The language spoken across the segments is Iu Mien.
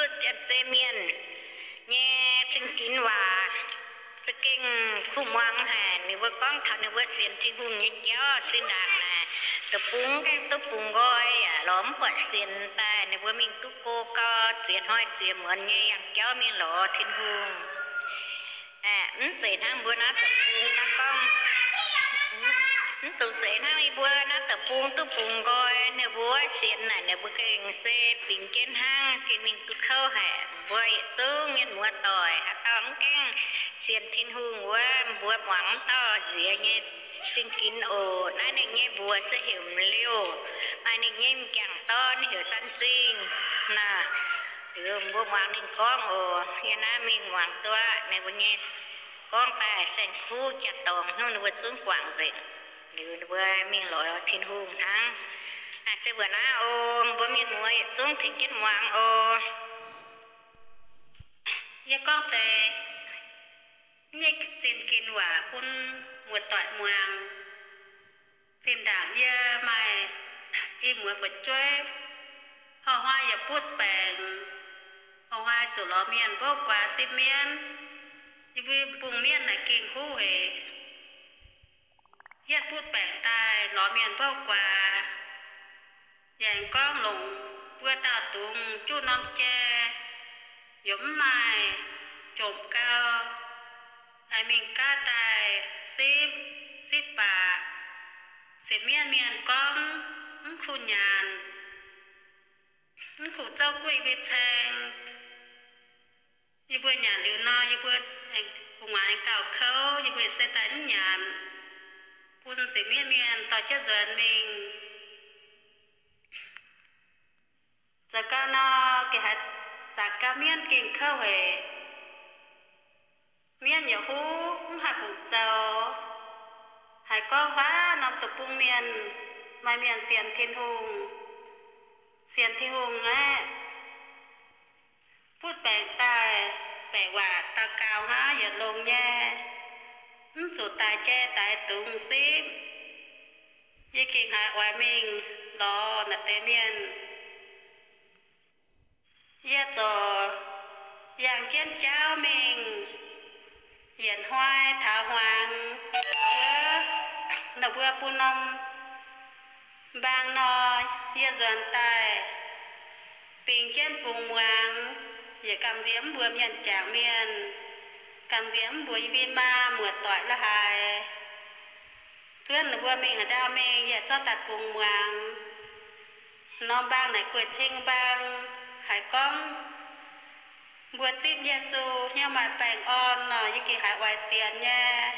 Mbuo zien mienh nyei zingh ginx waac za'gengh kuv muangx haic. Ninh mbuo gorngv taux ninh mbuo sienx Tin-Hungh nyei jauv zinh ndaangc naaic, deic-bung gaengh duqv bungx nqoi yaac lorz mv buatc sienx daaih. Ninh mbuo mingh duqv go gau, ziex hnoi ziex muonz nyei yangh jauv mingh lorz Tin-Hungh. Mv zeiz hnangv mbuo naaiv deic-bung naaiv gorngv, mv dungx zeiz hnangv yie mbuo naaiv deic-bung duqv bungx nqoi, ninh mbuo sienx naaic ninh mbuo gengh se bingx jienv hnangv, gengh mingh duqv kouv haic. Mbuo yietc zungv mienh muoz-doic haaix dauh mv gaengh sienx Tin-Hungh wuov, mbuo muangx mv dauh nziex nyei zingh ginx oc. Naaiv ninh nyei mbuox se heuc M'liuh, maaih ninh nyei m'jangc dorn heuc Zanh Zingh. Naaic, mbuo muangx ninh gorngv oc. Yie naaiv mingh muangx duqv ninh mbuo nyei gorngv daaih saeng-kuv jaa-dorngx hnangv, ninh mbuo zungv guangc nzengc. Liuz ninh mbuo mingh lorz Tin-Hungh hnangv. Naaiv se mbuo naaiv oc, mbuo mienh muoz yietc zungv tengx jienv muangx oc. Yie gorngv deix nyei zinh ginx waac bun muoz-doic muangx. Zinh ndaangc yie maaih i muoz fu'jueiv, houh hnoi yaac butv baengc, houh hnoi zuqc lorz mienh mbouv guaax sipv mienv. Yie mbuo bung mienv naaic gengh huv haic. Yietv butv baengc daaih lorz mienh mbouv guaax, yaac gorngv longc mbuo dauh dungz juqv norm jai, yaac mv maaih jomc gau, mingh gaav daaih sipv, sipv baac sienx mienv mienh gorngv mv kuh nyanc, mv kuh zouv gueiv mbuo caeng. Yie mbuo nyanc liuz nor, yie mbuo gu'nguaaz aengx gauh kouv, yie mbuo se daaih mv nyanc, bun sienx mienv mienh dorh jienv nzuonx mingh. Za'gengh nor, gengh haiz zaqc gau mienv gengh kouv haic. Mienv yaac huv, mv haih fungc zoux. Haiz gorngv huaav norm deic-bung mienh, maaih mienh sienx Tin-Hungh, sienx Tin-Hungh aeqv, butv baengc daaih, baeqc waac daux gaux hnangv yietc longx nyei, mv zuqc daix jai daix dungz sipv. Yie gengh haiz oix mingh lorz naaiv deix mienh. Yie ziouc yangh jienv jauv mingh, yietc hnoi taux hmuangx, ninh mbuo bun norm mbaang nor, yie nzuonx daaih bingx jienv bungx muangx, yietc gamh nziex mv mbuox mienh jangc mienh, gamh nziex mv mbuox yie mbuo maa muoz-doic la'haaix. Zuonv ninh mbuo mingh haaix ndau mingh, yie zorqv daaih bungx muangx. Norm mbaang naaic guei-ceng mbaang, haiz gorngv mbuo zipv Yesu hnyouv maaih baengh orn nor, yie gengh haiz oix sienx nyei.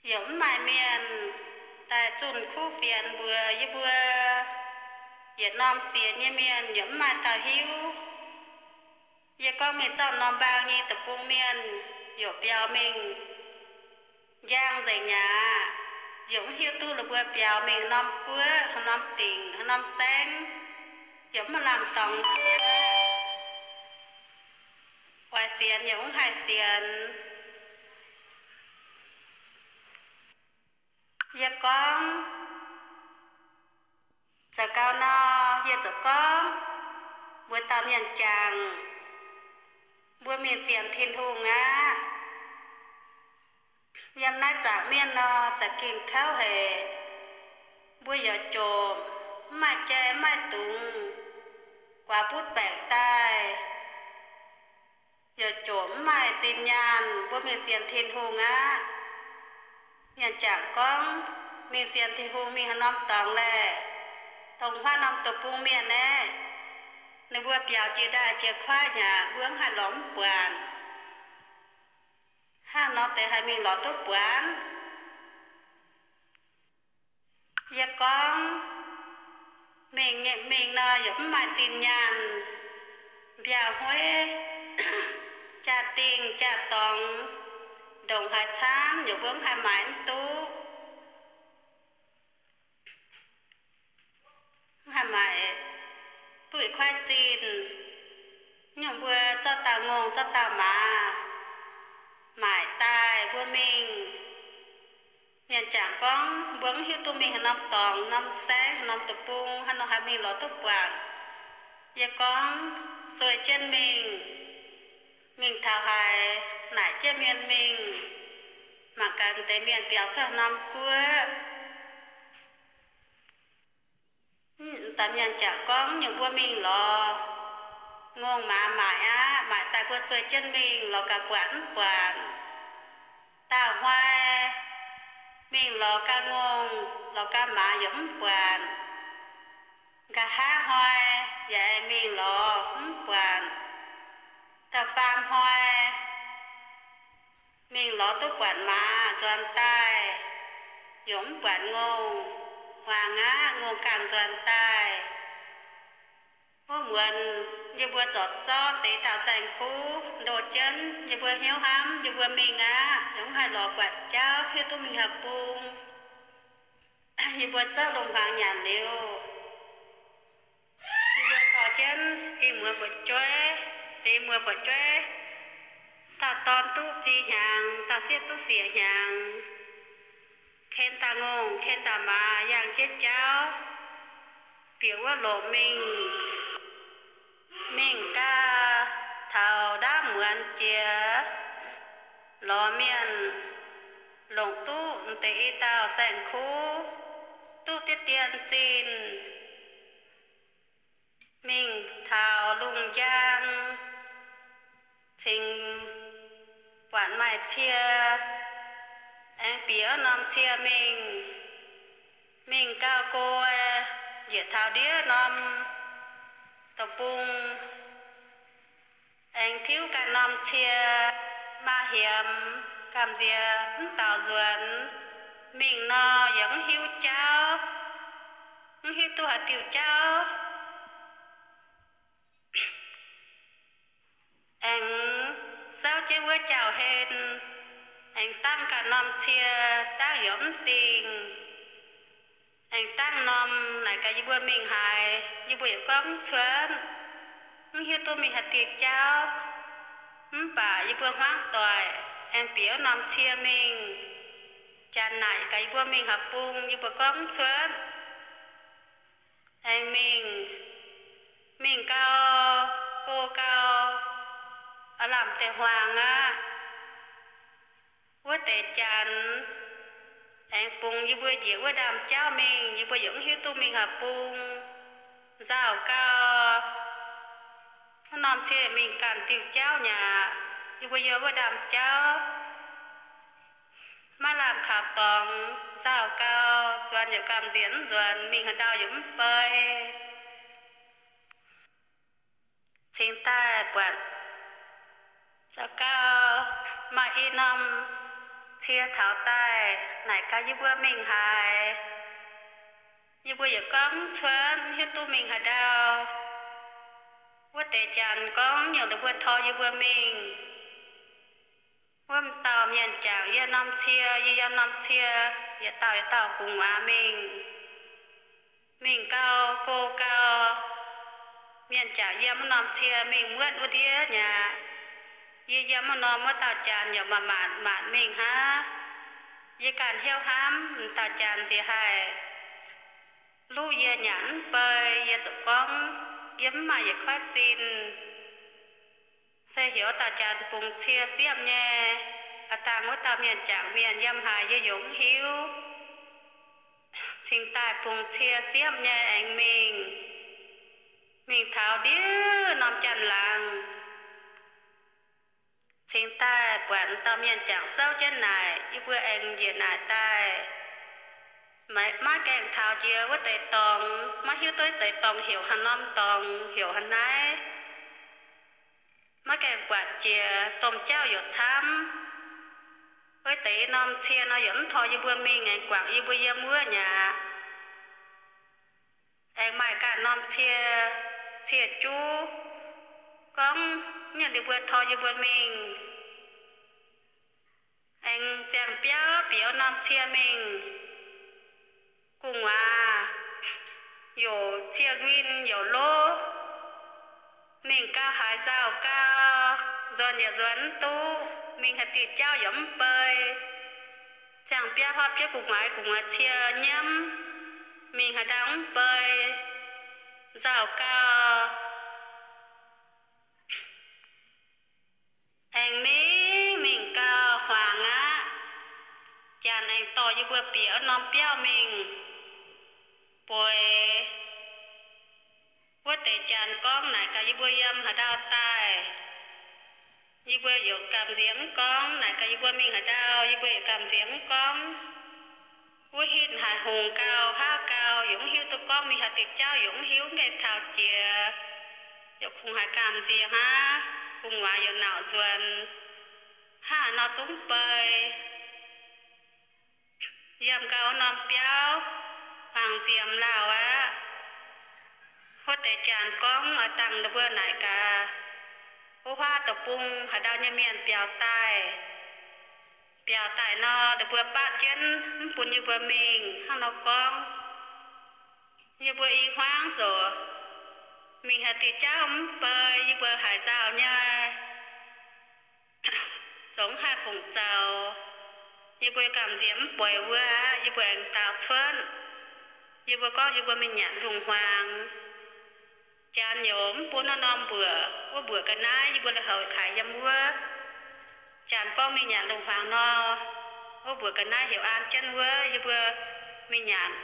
Yaac mv maaih mienh daaih zunh kuv fienx mbuox yie mbuo. Yietc norm sienx nyei mienh yaac mv maaih dauh hiuv. Yie gorngv mingh zorqv norm mbaang nyei deic-bung mienh yaac biaux mingh njang nzengc mi'aqv. Yaac mv hiuv duqv ninh mbuo biaux mingh norm guoqv, haaix norm dingc, haaix norm saengv, yaac mv lamh dorngx. Oix sienx yaac mv haih sienx. Yie gorngv, zoux gau nor, yie ziouc gorngv mbuox dauh mienh jangc, mbuo mingh sienx Tin-Hungh aqv. Yiem naaiv zaangc mienh nor, za'gengh kouv haic. Mbuo yaac jomc, mv maaih jai mv maaih dungz, guaax butv baengc daaih, yaac jomc mv maaih zinh nyaanh, mbuo mingh sienx Tin-Hungh aqv. Mienh jangc gorngv, mingh sienx Tin-Hungh mingh haaix norm dorngx laeh, dongh huaav norm deic-bung mienh aeqv, ninh mbuo biaux jiex ndaaih jiex kuaaiv nyei, mbuo mv haih lorz mv buatc. Hnangv nor deix haih mingh lorz duqv buatc? Yie gorngv, mingh, mingh nor yaac mv maaih zinh nyaanh, mbiauh hueiv, jaa-dingh jaa-dorngx, ndongc haaix camv yaac mbuo mv haih maaiz mv duqv. Mv haih maaiz duqv ih kuaaiv zinh. Nyungc mbuo zorqv dauh ngongh zorqv dauh maaz maaic daaih mbuo mingh. Mienh jangc gorngv mbuo mv hiuv duqv mingh haaix norm dorngx, norm saengv, norm deic-bung, haaix nor haih mingh lorz duqv buatc. Yie gorngv sueih jienv mingh, mingh taux haaix naaic jienv mienh mingh, mangc gaax deix mienh biaux cuotv norm guoqv. Da'mienh jangc gorngv nyungc mbuo mingh lorz ngongh maaz maaic aqv, maaic daaih mbuo sueih jienv mingh lorz gaax buatc mv buatc. Daauh hnoi mingh lorz gaax ngongh lorz gaax maaz yaac mv buatc. Nqa'haav hnoi yaac aengx mingh lorz mv buatc. Da'faam hnoi mingh lorz duqv buatc maaz nzuonx daaih, yaac mv buatc ngongh. Hmuangx aqv, ngongh ganh nzuonx daaih. Wuov muonz yie mbuo zorc zorqv deix dauh saeng-kuv ndoh jienv, yie mbuo hnyouv hnamv yie mbuo mingh aqv, yaac mv haih lorz buatc jauv hiuv duqv mingh haaix bung. Yie mbuo zorqv lungh hmuangx nyanc liuz, yie mbuo dorh jienv i muoz fu'jueiv, deix muoz fu'jueiv, dauh dorn duqv ziex hnyangx, dauh sieqv duqv siec hnyangx, ken daaih ngongh ken daaih maaz yangh jienv jauv, bieqc wuov lomc mingh. Mingh gaax taux ndaamv muonz jiex, lorz mienh longc duqv deix i dauh saeng-kuv, duqv diqv dien zinh, mingh taux lungh njang, cingx buatc maaih cie, aengx bieqc wuov norm cie mingh. Mingh gauh go, njiec taux ndiev norm deic-bung, aengx tiuv ganh norm cie, maaih hiemx gamh nziex mv daux nzuonx. Mingh nor yaac mv hiuv jauv, mv hiuv duqv haaix diuh jauv. Aengx souv jienv wuov jauv-hlen, aengx dangv ganh norm cie, dangv yaac mv dingh. Aengx dangv norm naaic gaax yie mbuo mingh haaix, yie mbuo yaac gorngv mv cuotv, mv hiuv duqv mingh haaix diuh jauv. Mv baac yie mbuo hmuangv doic, aengx bieqc wuov norm cie mingh. Janx naaic gaax yie mbuo mingh haaix bung, yie mbuo gorngv mv cuotv. Aengx mingh, mingh gau, go gau, aav lamh deix hmuangx aqv. Wuov deix janx aengx bungx yie mbuo njiec wuov ndaamv-jauv mingh, yie mbuo yaac mv hiuv duqv mingh haaix bung. Nzauh gau, wuov norm cie mingh ganh diuh jauv nyei aqv. Yie mbuo yiem wuov ndaamv-jauv maiv lamh kaux dorngx, nzauh gau, nzuonx yaac gamh nziex mv nzuonx, mingh haaix ndau yaac mv bei. Cingx daaih buatc, zaux gau, maaih i norm cie taux daaih naaic gaax yie mbuo mingh haaix. Yie mbuo yaac gorngv mv cuotv, mv hiuv duqv mingh haaix ndau. Wuov deix janx gorngv nyungc ninh mbuo tor yie mbuo mingh. Wuov dauh mienh jangc yiem norm cie, yie yiem norm cie, yietc dauh yietc dauh gu'nguaaz mingh. Mingh gau, go gau, mienh jangc yiem wuov norm cie mingh muotv wuov ndiev nyei aqv. Yie yiem wuov norm, wuov dauh janx yaac manc-manc mingh hnangv. Yie ganh hnyouv hnamv, m'dauh janx nziex haih luv yie nyanc mv bei. Yie ziouc gorngv, yie mv maaih yietc koiv zinh. Se heuc wuov dauh janx bungx cie siepv nyei. Aav dangh wuov dauh mienh jangc mienh yiem haaix yie yaac mv hiuv. Cingx daaih bungx cie siepv nyei aengx mingh. Mingh taux ndiev norm janx-laangz, cingx daaih buatc dauh mienh jangc souv jienv naaic, yie mbuo aengx njiec naaic daaih. Maiv gaengh taux jiex wuov deix dorngx, maiv hiuv duqv deix dorngx heuc haaix norm dorngx, heuc haaix naaiv. Maiv gaengh buatc jiex domh jauv yaac camv. Wuov deix norm cie nor yaac mv tor yie mbuo mingh, aengx guangc yie mbuo yiem wuov nyei aqv. Aengx maaih ganh norm cie, cie juv, gorngv nyungc ninh mbuo tor yie mbuo mingh. Aengx ziangh biauv bieqc norm cie mingh, gu'nguaaz youc cie win youc lov. Mingh gau haaix nzauh gau, nzuonx yaac nzuonx mv duqv, mingh haaix diuh jauv yaac mv bei. Ziangh biauv hopv jienv gu'nguaaz, gu'nguaaz cie nyiemv, mingh haaix ndau mv bei, nzauh gau. Aengx mingh, mingh gau hmuangx aqv. Janx aengx dorh yie mbuo bieqc wuov norm biauv mingh bueix. Wuov deix janx gorngv naaic gaax yie mbuo yiem haaix ndau daaih, yie mbuo yaac gamh nziex mv gorngv. Naaic gaax yie mbuo mingh haaix ndau, yie mbuo yaac gamh nziex mv gorngv. Wuov hitv haiz hungx gau, haav gau, yaac mv hiuv duqv gorngv mingh haaix diuh jauv, yaac mv hiuv, mv gaengh taux jiex, yaac kungx haiz gamh nziex hnangv. Gu'nguaaz yaac nauc nzuonx, hnangv haaix nor zungv beu. Yiem gau wuov norm biauv, hmuangx nziemx lauh aqv. Wuov deix janx gorngv, a'dangh ninh mbuo naaic gaax, wuov huaav deic-bung haaix ndau nyei mienh biaux daaih, biaux daaih nor, ninh mbuo batv jienv mv bun yie mbuo mingh hnangv nor gorngv. Yie mbuo i hmuangv zoqc, mingh haaix diuh jauv mv bei, yie mbuo haiz nzauh nyei, zoux mv haih fungc zoux. Yie mbuo gamh nziex mv bueix wuov, yie mbuo aengx daaux cuotv. Yie mbuo gorngv yie mbuo mingh nyanc lungh hmuangx. Janx yaac mv bun naaiv norm mbuoqc, wuov mbuoqc ga'naaiv yie mbuo lui-houx kaaix yiem wuov. Janx gorngv mingh nyanc lungh hmuangx nor, wuov mbuoqc ga'naaiv heuc an jienv wuov, yie mbuo mingh nyanc.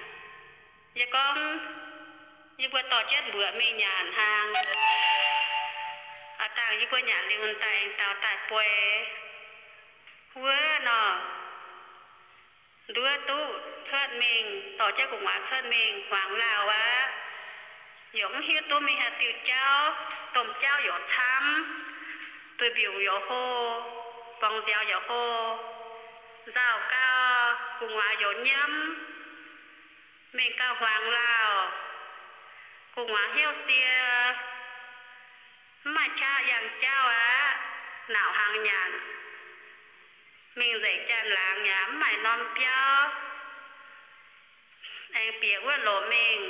Yie gorngv, yie mbuo dorh jienv mbuoqc mingh nyanc hnaangx. A'dangh yie mbuo nyanc liuz daaih aengx daaux daaih bueix wuov nor, nduov duqv cuotv mingh, dorh jienv gu'nguaaz cuotv mingh hmuangx lauh aqv. Yaac mv hiuv duqv mingh haaix diuh jauv, domh jauv yaac camv, duih mbiungc yaac hlo, borngz nziaaux yaac hlo, nzauh gau, gu'nguaaz yaac nyiemv. Mingh gau hmuangx lauh, gu'nguaaz hnyouv sie, mv maaih qaqv yangh jauv aqv, nauc hnaangx nyanc. Mingh nzengc janx-laangz yaac mv maaih norm biauv. Aengx bieqc wuov loc mingh,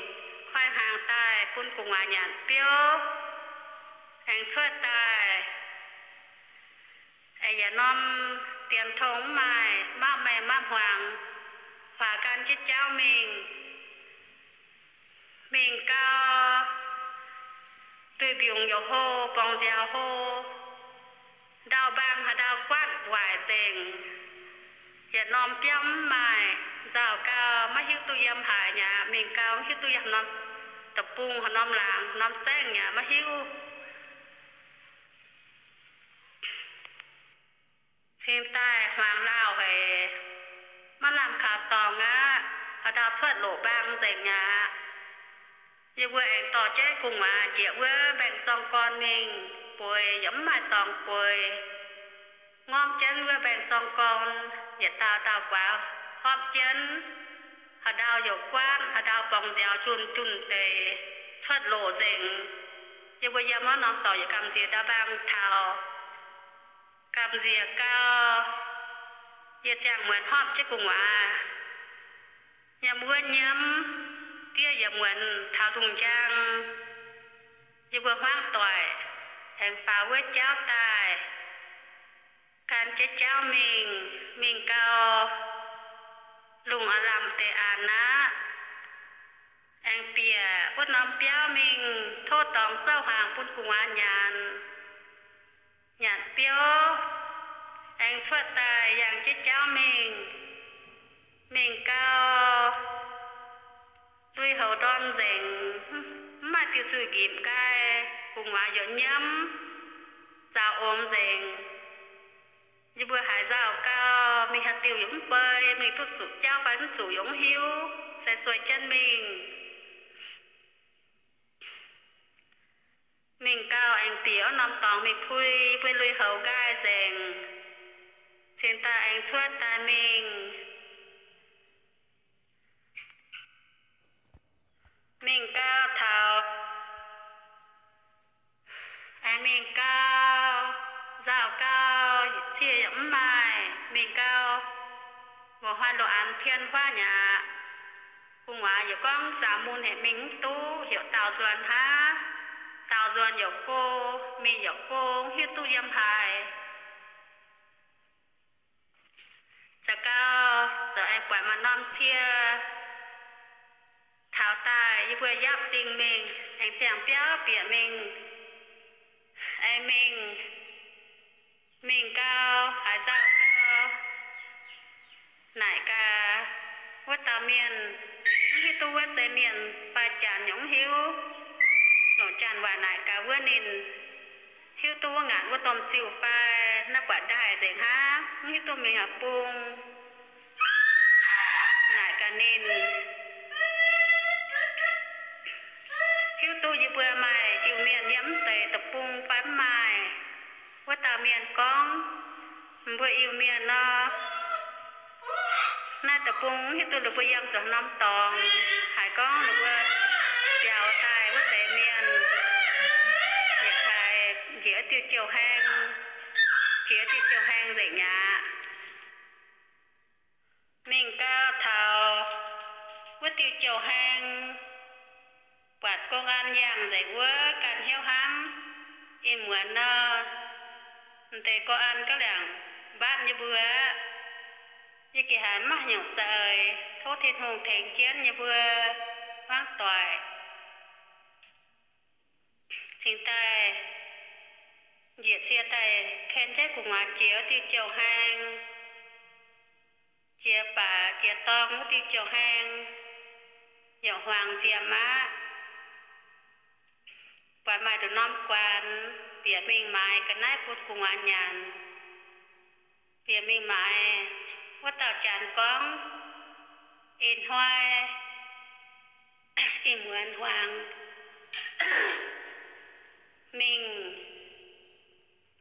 koi hnaangx daaih bun gu'nguaaz nyanc biouv, aengx cuotv daaih. Aengx yaac norm dienx tong mv maaih, mapv maengh mapv hmuangx, huaax gan jienv jauv mingh. Mingh gau, duih mbiungc yaac hlo, borngz nziaaux hlo, ndau-mbaang haaix ndau guaatv waaic nzengc. Yietc norm biauv mv maaih, nzauh gau, maiv hiuv duqv yiem haaix nyei aqv. Mingh gau mv hiuv duqv yiem norm deic-bung, haaix norm laangz, norm saengv nyei aqv, maiv hiuv. Cingx daaih hmuangx lauh haic, maiv lamh kaux dorngx aqv. Haaix dauh cuotv loc mbaang nzengc aqv. Yie mbuo aengx dorh jienv gu'nguaaz njiec wuov mbaengx-zorng gorn mingh bueix, yaac mv maaih dorngx bueix. Ngormv jienv wuov mbaengx-zorng gorn, yietc dauh dauh guaax horpv jienv. Haaix ndau yaac guaatv, haaix ndau borngz nziaaux junh junh deix, cuotv loc nzengc. Yie mbuo yiem wuov norm dorngx yaac gamh nziex ndau-mbaang taux, gamh nziex gau. Yie ziangh muonz horpv jienv gu'nguaaz, yiem wuov nyiemv, diev yietc muonz taux lungh njang. Yie mbuo hmuangv doic, aengx faaux wuov jauv daaih, gan jienv jauv mingh. Mingh gau, lungh aav lamh deix aanx aqv. Aengx bieqc wuov norm biauv mingh, tov dorngx zouv hnaangx bun gu'nguaaz nyanc. Nyanc biouv, aengx cuotv daaih yangh jienv jauv mingh. Mingh gau, lui-houx ndorm nzengc, mv maaih diuh suiv-nqipc nqaai, gu'nguaaz yaac nyiemv, zaux omx nzengc. Yie mbuo haiz nzauh gau, mingh haaix diuh yaac mv bei, mingh duqv zuqc jauv fai mv zuqc yaac mv hiuv, se sueih jienv mingh. Mingh gau aengx bieqc wuov norm dorngx mingh puix, puix lui-houx nqaai nzengc, cingx daaih aengx cuotv daaih mingh. Mingh gau taux, aengx mingh gau, nzauh gau, cie yaac mv maaih. Mingh gau, mbuoqc hnoi loz-anx tien huaav nyei aqv. Gu'nguaaz yaac gorngv zaux mun hec mingh mv duqv, heuc daaux nzuonx hnangv. Daaux nzuonx yaac go, mingh yaac go, mv hiuv duqv yiem haaix. Za'gau, zoux aengx buatc maaih norm cie taux daaih, yie mbuo yapv dingh mingh, aengx ziangh biauv bieqc mingh, aengx mingh, Mingh gau, haaix nzauh gau, naaic gaax wuov dauh mienh, mv hiuv duqv wuov se mienh fai janx nyungc, mv hiuv. Longc janx waac naaic gaax wuov ninh, hiuv duqv wuov ngaatc wuov domh ziuh fai, naaiv buatc ndaaih nzengc hnangv, mv hiuv duqv mingh haaix bung. Naaic gaax ninh, hiuv duqv yie mbuo maaih Iu-Mienh yiem mv deix deic-bung fai mv maaih? Wuov dauh mienh gorngv, mbuo Iu-Mienh nor, naaiv deic-bung mv hiuv duqv ninh mbuo yiem zuqc norm dorngx. Haiz gorngv ninh mbuo biaux daaih wuov deix mienh yietc haiz njiec diuh jouh haeng, jiex diuh jouh haeng nzengc aqv. Mingh gau taux wuov diuh jouh haeng, buatc công an yangh nzengc wuov, ganh hnyouv hnamv, ih muonz nor, m'deix công an gauh liangc mbatv yie mbuo aqv. Yie gih haiz mv maaih nyungc za'eix, tov Tin-Hungh tengx jienv yie mbuo hmuangv doic. Cingx daaih njiec cie daaih ken jienv gu'nguaaz jiex diuh jouh haeng. Jiex baac jiex dorng wuov diuh jouh haeng, yaac hmuangx nziemx aqv. Buatc maaih nduqc norm guaax bieqc mingh maaiz ga'naaiv bun gu'nguaaz nyanc. Bieqc mingh maaiz, wuov dauh janx gorngv, ih hnoi ih muonz hmuangx mingh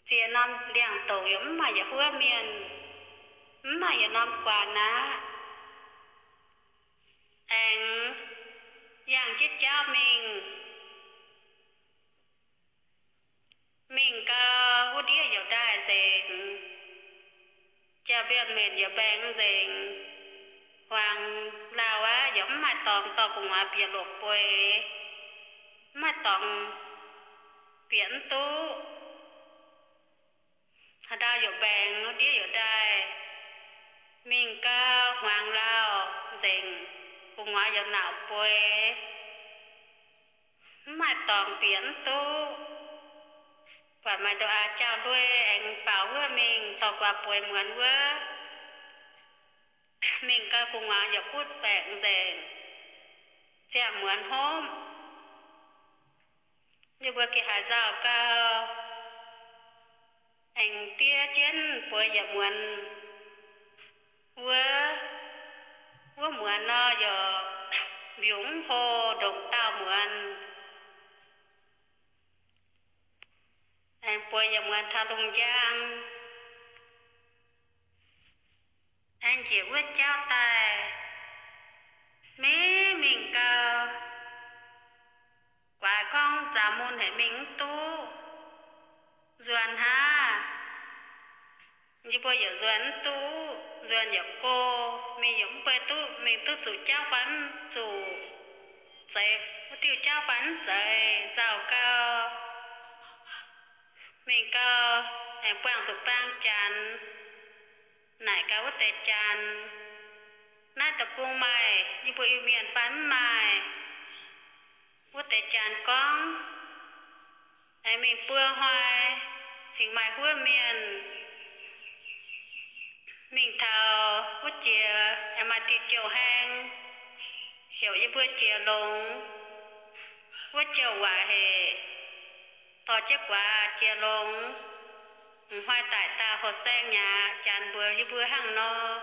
ziex norm ndiangx-douc yaac mv maaih yietc huov mienh, mv maaih yietc norm guaax aqv. Aengx yangh jienv jauv mingh. Mingh gau, wuov ndiev yaac ndaaih nzengc, jauv-mbienv-mbenc yaac mbaengx nzengc. Hmuangx lauh aqv, yaac mv maaih dorngx dorh gu'nguaaz bieqc loc bueix, mv maaih dorngx bieqc mv duqv. Haaix ndau yaac mbaengx, wuov ndiev yaac ndaaih. Mingh gau, hmuangx lauh nzengc, gu'nguaaz yaac nauc bueix, mv maaih dorngx bieqc mv duqv. Buatc maaih ndoqv aax jauv-lui aengx faaux wuov mingh dorh guaax bueix muonz wuov. Mingh gau gu'nguaaz yaac butv baeqc nzengc, ziangh muonz hopv. Yie mbuo geh haaix nzauh gau, aengx diev jienv bueix yietc muonz wuov. Wuov muonz nor yaac mbiungc mv hlo, ndongc daauh muonz. Aengx bueix yietc muonz taux lungh njang, aengx njiec wuov jauv daaih, mingh mingh gau, guaax gorngv zaux mun haic mingh mv duqv, nzuonx hnangv. Yie mbuo yaac nzuonx mv duqv, nzuonx yaac go, mingh yaac mv bei duqv, mingh duqv zuqc jauv fai mv zuqc, zeix wuov diuh jauv fai mv zeiz, nzauh gau. Mingh gau, aengx buangh zuqc baang janx, naaic gaax wuov deix janx, naaiv deic-bung maaih yie mbuo Iu-Mienh fai mv maaih? Wuov deix janx gorngv, aengx mingh buo hnoi cingx maaih huov mienh. Mingh taux wuov jiex aengx maaih diuh jouh haeng, heuc yie mbuo jiex longx. Wuov jouh waaic hec, dorh jienv guaax jiex longx. M'hnoi daic dauh hoh saeng nyei aqv, janx mbuox yie mbuo hnangv nor.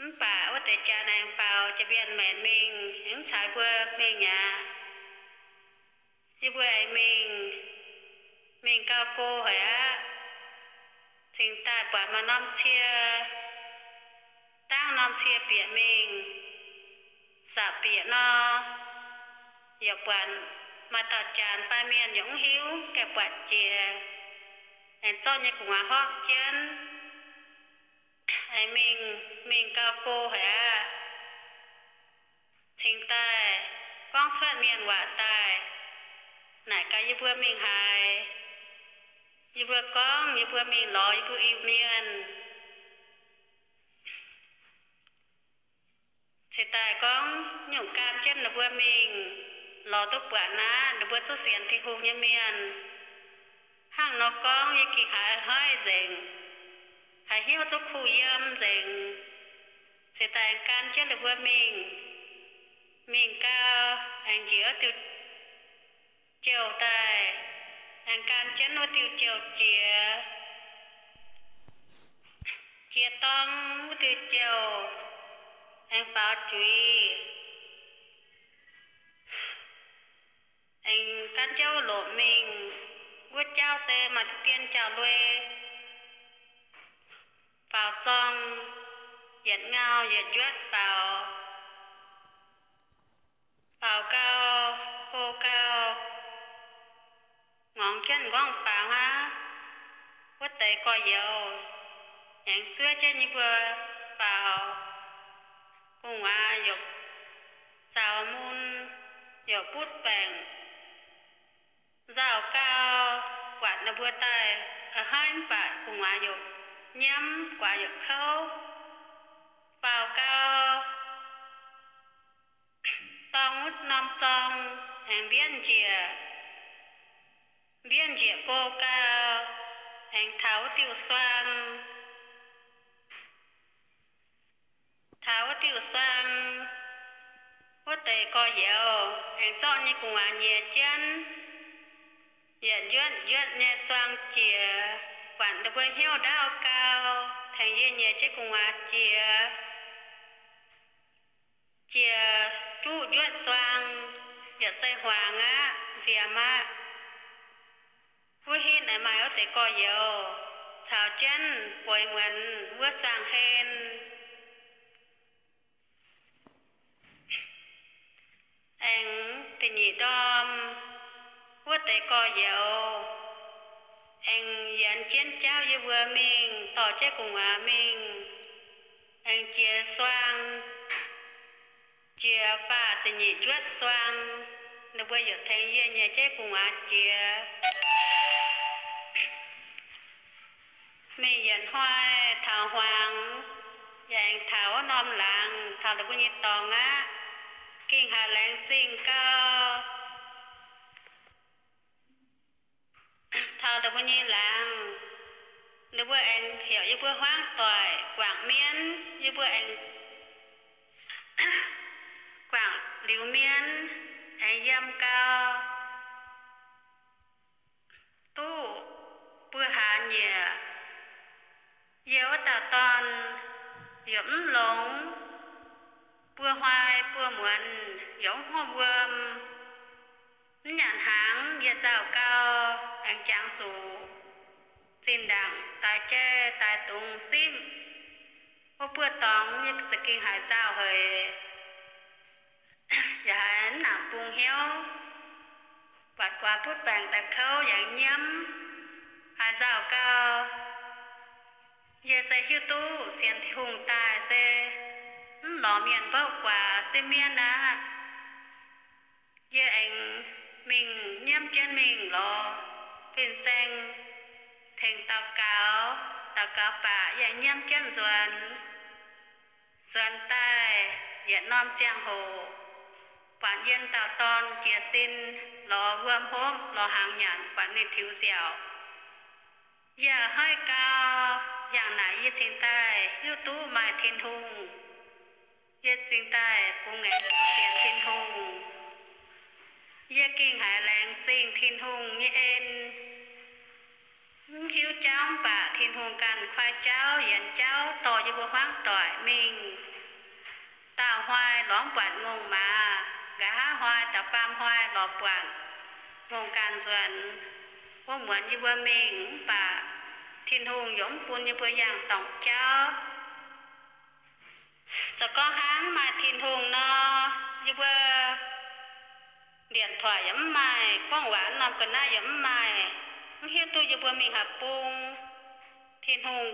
Mv baac wuov deix janx aengx faaux jaa-mbienv maenx mingh, mv caux mbuo mingh aqv. Yie mbuo aengx mingh, mingh gau go haic aqv. Cingx daaih buatc maaih norm cie, dangv norm cie bieqc mingh, sapc bieqc nor, yaac buatc maaih dauh janx fai mienh yaac mv hiuv, gaengh buatc jiex, aengx zorqv nyei gu'nguaaz horpv jienv, aengx mingh, mingh gau go haic aqv. Cingx daaih gorngv cuotv mienh waac daaih, naaic gaax yie mbuo mingh haaix. Yie mbuo gorngv yie mbuo mingh lorz yie mbuo Iu-Mienh. Cingx daaih gorngv nyungc gaam jienv ninh mbuo mingh, lorz duqv buatc naaiv ninh mbuo zuqc sienx Tin-Hungh nyei mienh. Hnangv nor gorngv yie gengh haiz a'hnoi nzengc, haiz hnyouv zuqc kuh yiem nzengc, se daaih aengx gan jienv ninh mbuo mingh. Mingh gau, aengx njiec wuov diuh jouh daaih, aengx gan jienv wuov diuh jouh jiex. Jiex dorng wuov diuh jouh, aengx faaux juiz, aengx gan jienv wuov loqc mingh. Wuov jauv se maaih deix dien jauv-lui, faaux zorng, yietc ngau yietc njuotv faaux. Faaux gau, go gau, ngorngx jienv m'nqorngv-faaux aqv. Wuov deix gorx-youz aengx zuov jienv yie mbuo faaux. Gu'nguaaz youc zaux mun, youc butv baengc, nzauh gau, buatc ninh mbuo daaih a'hnoi mv baac gu'nguaaz youc nyiemv, guaax youc kouv. Faaux gau, dorng wuov norm zorng, aengx mbienv njiec, mbienv njiec go gau, aengx taux wuov diuh suang. Taux wuov diuh suang, wuov deix gorx-youz aengx zorqv nyei gu'nguaaz nyiex jienv, yietc njuotv njuotv nyei suang jiex, buatc ninh mbuo hnyouv ndaauv gau, tengx yie nyiex jienv gu'nguaaz jiex. Jiex juqv njuotv suang, yietc se hmuangx aqv, nziex aqv. Wuov hitv aengx maaih wuov deix gorx-youz caux jienv bueix muonz wuov suang-hlen. Aengx da'nyeic ndorm, wuov deix gorx-youz aengx yienx jienv jauv yie mbuo mingh, dorh jienv gu'nguaaz mingh, aengx jiex suang, jiex faah ziepc nyeic njuotv suang, ninh mbuo yaac tengx yie nyei jienv gu'nguaaz jiex. Mingh yietc hnoi taux hmuangx, yaac aengx taux wuov norm laangz, taux ninh mbuo nyei dorngx aqv. Gengh haiz laengz zingh gau. Taux ninh mbuo nyei laangz, ninh mbuo aengx heuc yie mbuo hmuangv doic guangc mienv, yie mbuo aengx guangc liuz mienv, aengx yiem gau, duqv buo hlaax nyieqc. Yie wuov dauh dorn yaac mv longx, buo hnoi buo muonz yaac mv hmuangv wuom. Mv nyanc hnaangx yie nzauh gau, aengx jangx zuqc zinh ndaangc daix jai daix dungz simv. Wuov buoqv dorngx yie za'gengh haiz nzauh haic, yaac haiz mv nangc bung hnyouv. Buatc guaax butv baengc daaih kouv yaac nyiemv, haiz nzauh gau. Yie se hiuv duqv sienx Tin-Hungh daaih se mv lorz mienh mbouv guaax simv mienv aqv. Yie aengx mingh nyiemv jienv mingh lorz fin-saeng tengx daux gaux. Daux gaux baac yie aengx nyiemv jienv nzuonx. Nzuonx daaih yietc norm ziangh hoc, buatc yie dauh dorn jiez sin lorz wuom hopv, lorz hnaangx nyanc, buatc ninh tiux nziaauc. Yie a'hneiv gau, yangh naaic yie cingx daaih hiuv duqv maaih Tin-Hungh. Yie cingx daaih bungx aengx sienx Tin-Hungh. Yie gengh haiz laengz zingh Tin-Hungh nyei en. Mv hiuv jauv mv baac Tin-Hungh ganh kuaai jauv yienx jauv dorh yie mbuo hmuangv doic mingh. Daauh hnoi lorz mv buatc ngongh maaz, nqa'haav hnoi da'faam hnoi lorz buatc ngongh ganh nzuonx. Wuov muonz yie mbuo mingh mv baac Tin-Hungh yaac mv bun yie mbuo yangh dorngc jauv. Se gorngv hnangv maaih Tin-Hungh nor, yie mbuo điện thoại yaac mv maaih, gorngv waac norm ga'naaiv yaac mv maaih, mv hiuv duqv yie mbuo mingh haaix bung. Tin-Hungh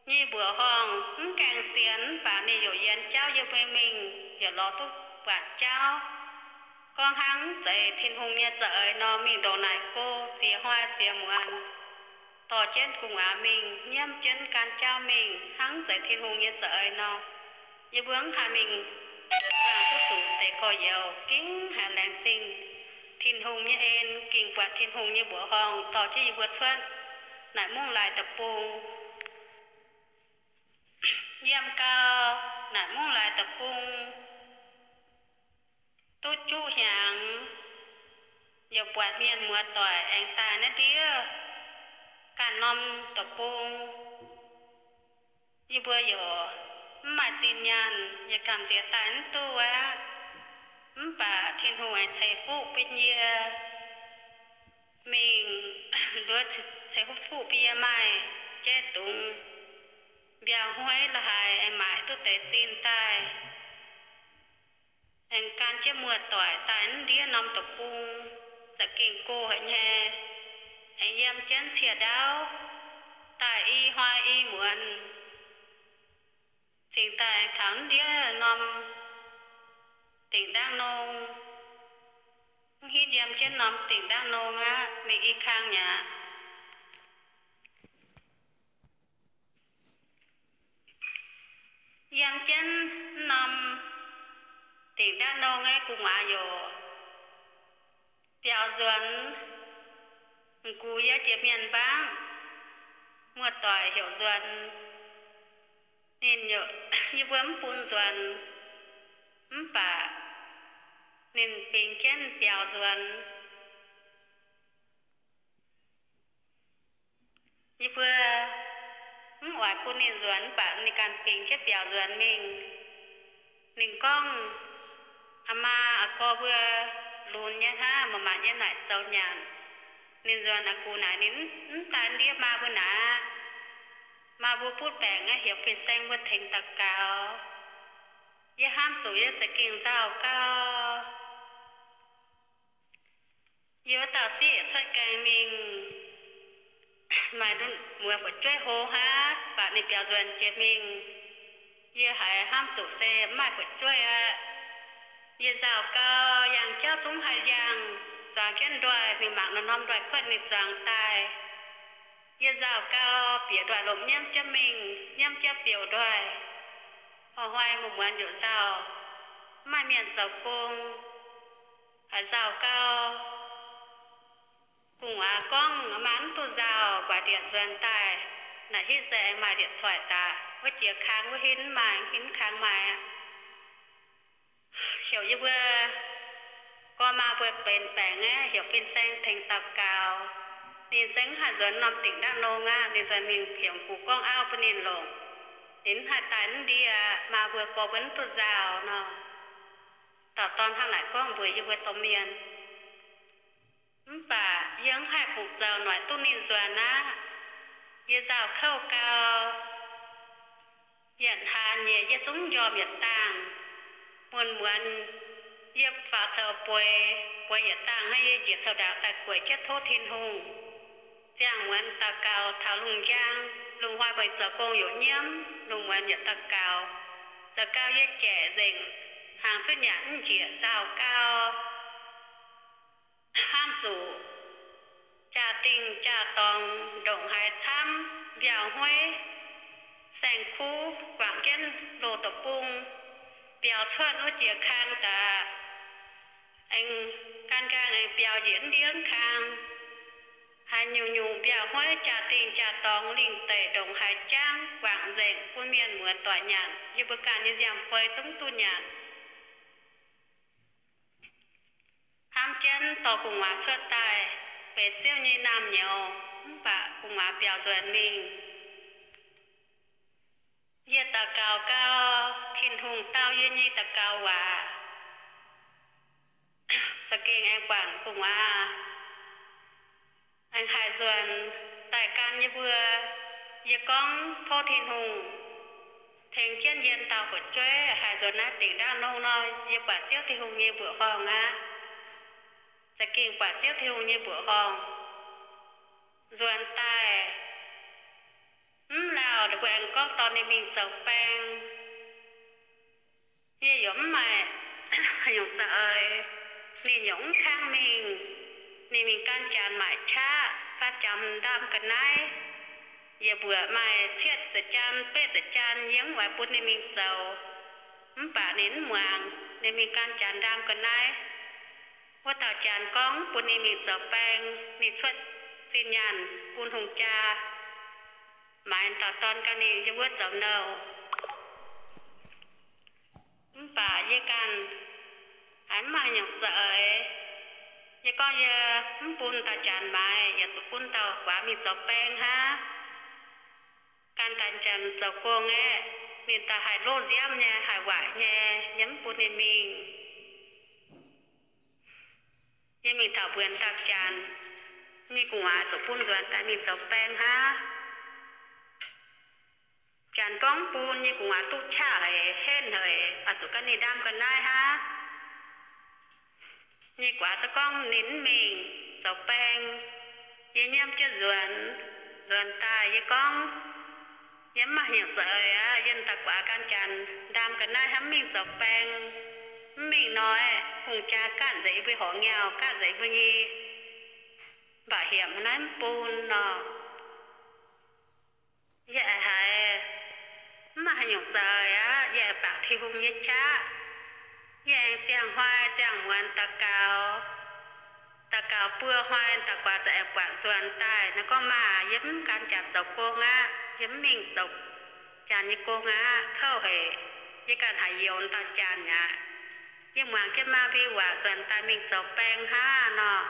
nyei mbuoqc horngh mv gaengh sienx, mv baac ninh yaac yienx jauv yie mbuo mingh, yaac lorz duqv buatc jauv. Gorngv hnangv mv zeiz Tin-Hungh nyei za'eix nor, mingh ndongc naaic go, ziex hnoi ziex muonz, dorh jienv gu'nguaaz mingh, nyiemv jienv gan jauv mingh, hnangv mv zeiz Tin-Hungh nyei za'eix nor, yie mbuo mv haih mingh buangh duqv zuqc deix gorx-youz. Gengh haiz laengz zingh Tin-Hungh nyei en, ging buatc Tin-Hungh nyei mbuoqc horngh dorh jienv yie mbuo cuotv naaic mungv laaix deic-bung. Yiem gau, naaic mungv laaix deic-bung duqv juqv hnyangx, yaac buatc mienh muoz-doic aengx daaih naaiv ndiev ganh norm deic-bung. Yie mbuo yaac mv maaih zinh nyaanh, yaac gamh nziex daaih mv duqv aqv. Mv baac Tin-Hungh aengx ceix fuqv bun yie mingh, nduov ceix fuqv bun yie maaih jaiv dungz mbiauz-hueiv la'haaix aengx maaic duqv deix zinh daaih, aengx gan jienv muoz-doic daaih mv ndiev norm deic-bung, za'gengh go haic nyei. Aengx yiem jienv cie ndaauv daaih i hnoi i muonz, cingx daaih taux mv ndiev norm dingc ndaangv nong, mv hitv yiem jienv norm dingc ndaangv nong aqv, mingh i kang mi'aqv. Yiem jienv mv norm dingc ndaangv nong aeqv, gu'nguaaz yaac biaux nzuonx. M'gux yiem jiex mienh mbaangv, muoz-doic heuc nzuonx. Ninh, yie mbuo mv bun nzuonx, mv baac ninh bingx jienv biaux nzuonx. Yie mbuo mv oix bun ninh nzuonx, mv baac ninh ganh bingx jienv biaux nzuonx mingh. Ninh gorngv, Aa maa, aa gorx mbuo lunx nyei hnangv, maaih maanc nyei naaic zoux nyanc. Ninh nzuonx aa gux naaic, ninh mv daaih ndiev maa mbuo naaic. Maa mbuo butv baengc aeqv, heuc fin-saeng mbuo tengx daux gaux. Yie hnamv zuqc yie za'gengh nzauh gau. Yie wuov dauh siqv yietc cuotv gaengh mingh, maaih muoz fu'jueiv hlo hnangv, mv baac ninh biaux nzuonx jiex mingh. Yie haiz hnamv zuqc se mv maaih fu'jueiv aqv. Yie nzauh gau, yangh jauv zungv haih yangh, zuangx jienv ndoih, mingh mangc norm-norm ndoih kuotv ninh zuangx daaih. Yie nzauh gau, bieqc ndoih lomc nyiemv jienv mingh, nyiemv jienv fiouc ndoih. Hnoi-hnoi muonz-muonz yaac nzauh, mv maaih mienh zoux gong, haiz nzauh gau. Gu'nguaaz gorngv, Maa mv duqv nzauh, guaax ndieqc nzuonx daaih. Naaic hitv se aengx maaih điện thoại daaih, wuov jiex kang wuov hitv mv maaih, hitv mv kang maaih aqv. Heuc yie mbuo gorx maa mbuo benx baengc aeqv, heuc fin-saeng tengx daux gaux. Ninh se mv haih nzuonx norm dingc ndaangv nong aqv. Ninh nzuonx mingh heuc gux gorngv auv bun ninh longc. Ninh mv haih daaih mv ndiev aqv. Maa mbuo gorx mbuo mv duqv nzauh nor. Dauh dorn hnangv naaic gorngv mbuox yie mbuo domh mienh. Mv baac yie mv haih fungc zoux noic duqv ninh nzuonx aqv. Yie nzauh kouv gau. Yietc hlaax nyieqc yie zungv njormh yietc dangh. Muonz-muonz yie faaux coux bueix, bueix yietc dangh hnangv, yie njiec coux ndaangc daaih gueic jienv tov Tin-Hungh. Ziangh muonz daux gaux taux lungh njang, lungh hnoi meih zoux gong yaac nyiemv, lungh muonz yaac daux gaux. Zoux gau yie jaic nzengc, hnaangx cuotv nyanc mv njiec, nzauh gau. Hnamv zuqc jaa-dingh jaa-dorngx ndongc haaix camv, mbiauh hueiv, saeng-kuv guangc jienv loz-deic-bung, biaux cuotv wuov jiex kang daaih, aengx gan nqaang aengx biaux njiec ndiev kang. Haaix nyungc-nyungc mbiauh hueiv, jaa-dingh jaa-dorngx, lingh deic ndongc haaix jangv guangc nzengc bun mienh muoz-doic nyanc. Yie mbuo ganh nyei nziaamv-fei zungv duqv nyanc. Hnamv jienv dorh gu'nguaaz cuotv daaih benx Ziouv nyei naamh nyouz, mv baac gu'nguaaz biaux nzuonx mingh. Yie daux gaux gau, Tin-Hungh dau yie nyei daux gaux waac. Za'gengh aengx guangc gu'nguaaz aengx haih nzuonx daaih gan yie mbuo. Yie gorngv tov Tin-Hungh tengx jienv yie dauh fu'jueiv haih nzuonx naaiv dingc ndaangv nong nor, yie buatc Ziouv Tin-Hungh nyei mbuoqc horngh aqv. Za'gengh buatc Ziouv Tin-Hungh nyei mbuoqc horngh nzuonx daaih. Mv lauh ninh mbuo aengx gorngv dorh ninh mingh zoux baeng. Yie yaac mv maaih haaix nyungc za'eix, ninh yaac mv kangv mingh. Ninh mingh gan janx maaic qaqv, gan janx ndaam ga'naaiv. Yie mbuoqc maaih cietv ziepc jaan, betv ziepc jaan, yie mv oix bun ninh mingh zoux. Mv baac ninh mv muangx, ninh mingh gan janx ndaam ga'naaiv. Wuov dauh janx gorngv bun ninh mingh zoux baeng, ninh cuotv zinh nyaanh bun hungh jaa maaiz dauh dorn ganh ninh yiem wuov zoux nouh. Mv baac yie ganh haiz mv maaih haaix nyungc za'eix. Yie gorngv yie mv bun dauh janx maaiz, yaac zuqc bun dauh guaax mingh zoux baeng hnangv. Gan dauh janx zoux gong aeqv, ninh daaih haih loz nziaamv nyei, haih waaic nyei, yie mv bun ninh mingh. Yie mingh taux mbuonx dauh janx, nyei gu'nguaaz zuqc bun nzuonx daaih mingh zoux baeng hnangv. Janx gorngv mv bun, nyei gu'nguaaz duqv qaqv haic, henv haic, oix zuqc gan ninh ndaam ga'naaiv hnangv. Nyei guaax za'gengh gorngv ninh mv mingh zoux baeng. Yie nyiemv jienv nzuonx, nzuonx daaih yie gorngv, yie mv maaih haaix nyungc za'eix aqv. Yie dauh guaax gan janx ndaam ga'naaiv hnangv, mv mingh zoux baeng. Mv mingh nor, hungh jaa gaatv nzengc yie mbuo horngz nyauh, gaatv nzengc yie mbuo nyei mba'hiepc naaiv mv bun nor. Yie aengx haiz mv maaih haaix nyungc za'eix aqv. Yie aengx bangc Tin-Hungh nyei qaqv. Yie aengx ziangh hnoi ziangh muonz daux gaux, daux gaux buo hnoi, dauh guaax za'gengh buatc nzuonx daaih. Naaiv gorngv, Maah, yie mv gan janx zoux gong aqv. Yie mv mingh zoux janx nyei gong aqv. Kouv haic. Yie ganh haiz youx dauh janx aqv. Yie muangx jienv maa mbi waac nzuonx daaih mingh zoux baeng hnangv nor.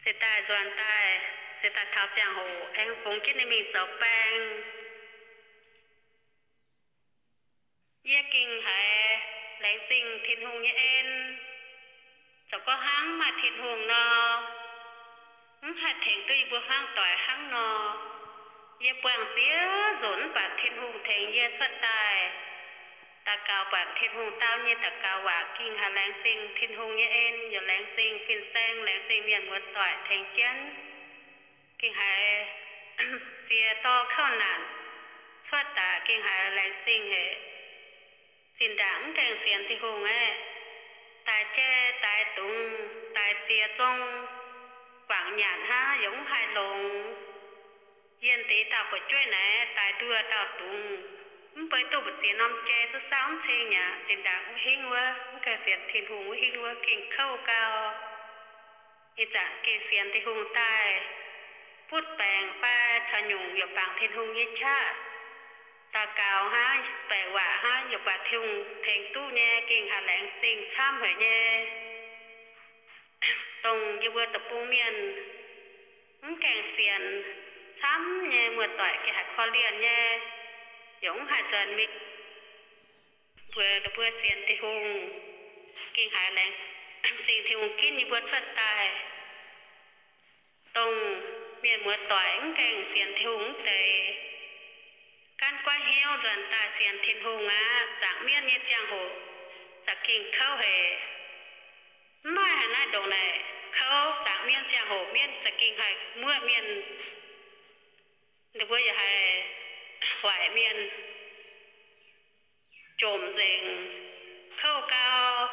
Se daaih nzuonx daaih, se daaih taux ziangh hoc aengx fungx jienv ninh mingh zoux baeng. Yie gengh haiz laengz zingh Tin-Hungh nyei en. Zoux gau hnangv maaih Tin-Hungh nor, mv haih tengx duqv yie mbuo hnangv doic hnangv nor. Yie buangh ziex nzunc mv baac Tin-Hungh tengx yie cuotv daaih. Daux gaux buatc Tin-Hungh dau nyei daux gaux waac gengh haiz laengz zingh Tin-Hungh nyei en, yaac laengz zingh fin-saeng, laengz zingh mienh muoz-doic tengx jienv. Gengh haiz ziex dorh kouv naanc cuotv daaih gengh haiz laengz zingh haic. Zinh ndaangc mv gaengh sienx Tin-Hungh aeqv, daaih jai daaih dungz daaih ziex zong guangc nyanc hnangv, yaac mv haih longx. Yie deix dauh fu'jueiv naaiv daaih nduoh dauh dungz, mv bei duqv mbu'ziex norm jai cuotv saauv mv cing aqv. Zinh ndaangc wuov hingv wuov, mv gaengh sienx Tin-Hungh wuov hingv wuov gengh kouv gau. Ih zanc gengh sienx Tin-Hungh daaih, butv baengc fai caux nyungc yaac bangc Tin-Hungh nyei qaqv. Daux gaux hnangv, baeqc waac hnangv, yaac buatc Tin-Hungh tengx duqv nyei, gengh haiz laengz zingh camv haic nyei. Dongh yie mbuo deic-bung mienh mv gaengh sienx camv nyei muoz-doic gengh haiz korv-lienh nyei, yaac mv haih nzuonx mingh. Mbuox ninh mbuo sienx Tin-Hungh, gengh haiz laengz zingh Tin-Hungh ginv yie mbuo cuotv daaih. Dongh mienh muoz-doic mv gaengh sienx Tin-Hungh wuov deix, gaanv guaiv hnyouv nzuonx daaih sienx Tin-Hungh aqv. Zaangc mienv nyei ziangh hoc za'gengh kouv haic. Mv maaih haaix naaiv ndongc naaic kouv. Zaangc mienv ziangh hoc mienv za'gengh haih muoqv mienh, ninh mbuo yaac haih waaic mienh, jomc nzengc, kouv gau.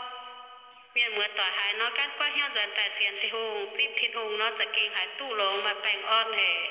Mienh muoz-doic haiz nor gaanv guaiv hnyouv nzuonx daaih sienx Tin-Hungh, zipv Tin-Hungh nor za'gengh haiz duqv longx maaih baengh orn haic.